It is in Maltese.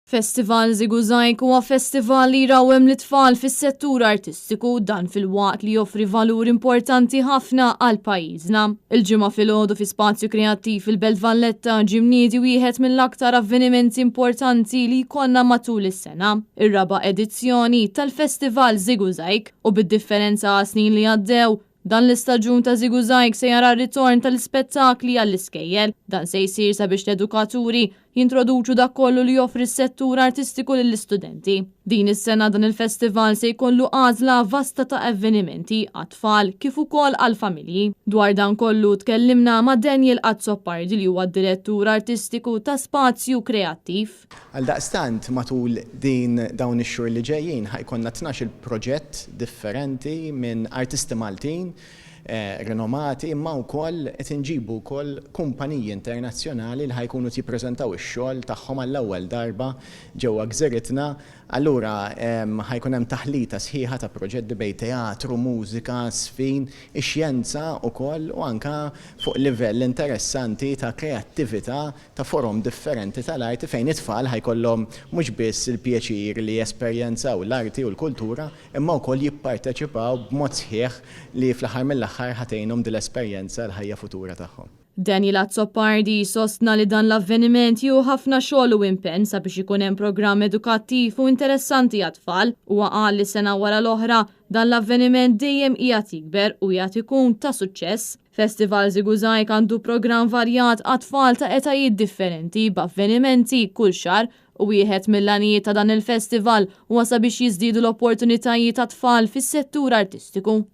Festival ŻiguŻajg huwa festival li jrawwem lit-tfal fis-settur artistiku, dan filwaqt li joffri valur importanti ħafna għal pajjiżna. Il-Ġimgħa filgħodu fi Spazju Kreattiv fil-Belt Valletta ġie mniedi wieħed mill-aktar avvenimenti importanti li jkollna matul is-sena, ir-raba' edizzjoni tal-Festival ŻiguŻajg, u bid-differenza għas-snin li għaddew, Dan l-istaġun ta' ŻiguŻajg se jara r-ritorn tal-ispettakli għall-iskejjel. Dan se jsir sabiex l-edukaturi jintroduċu dak kollu li joffri s-settur artistiku lill-istudenti. Din is-sena dan il-festival se jkollu għażla vasta ta' avvenimenti għat-tfal kif ukoll għall-familji. Dwar dan kollu tkellimna ma' Daniel Azzopardi li huwa d-direttur artistiku ta' Spazju Kreattiv. Għaldaqstant, matul din dawn ix-xhur li ġejjin ħa jkollna 12-il proġett differenti minn artisti Maltin rinomati, imma wkoll qed inġibu wkoll kumpaniji internazzjonali li ħa jkunu qed jippreżentaw ix-xogħol tagħhom għall-ewwel darba ġewwa gżiritna. Allura ħa jkun hemm taħlita sħiħa ta' proġetti bejn teatru, mużika, żfin, ix-xjenza wkoll u anke fuq livell interessanti ta' kreattività ta' forom differenti tal-arti fejn it-tfal ħa jkollhom mhux biss il-pjaċir li jesperjenzaw l-arti u l-kultura imma wkoll jipparteċipaw b'mod sħiħ li fl-aħħar mill-aħħar ħa tgħinhom din l-esperjenza l-ħajja futura tagħhom. Daniel Azzopardi sostna li dan l-avveniment jieħu ħafna xogħol u impenn sabiex ikun hemm programm edukattiv u interessanti għat-tfal. Huwa qal li sena wara l-oħra dan l-avveniment dejjem qiegħed jikber u qiegħed ikun ta' suċċess. Festival ŻiguŻajg għandu programm varjat għat-tfal ta' etajiet differenti b'avvenimenti kull xahar u wieħed mill-għanijiet ta' dan il-festival huwa sabiex jiżdiedu l-opportunitajiet għat-tfal fis-settur artistiku.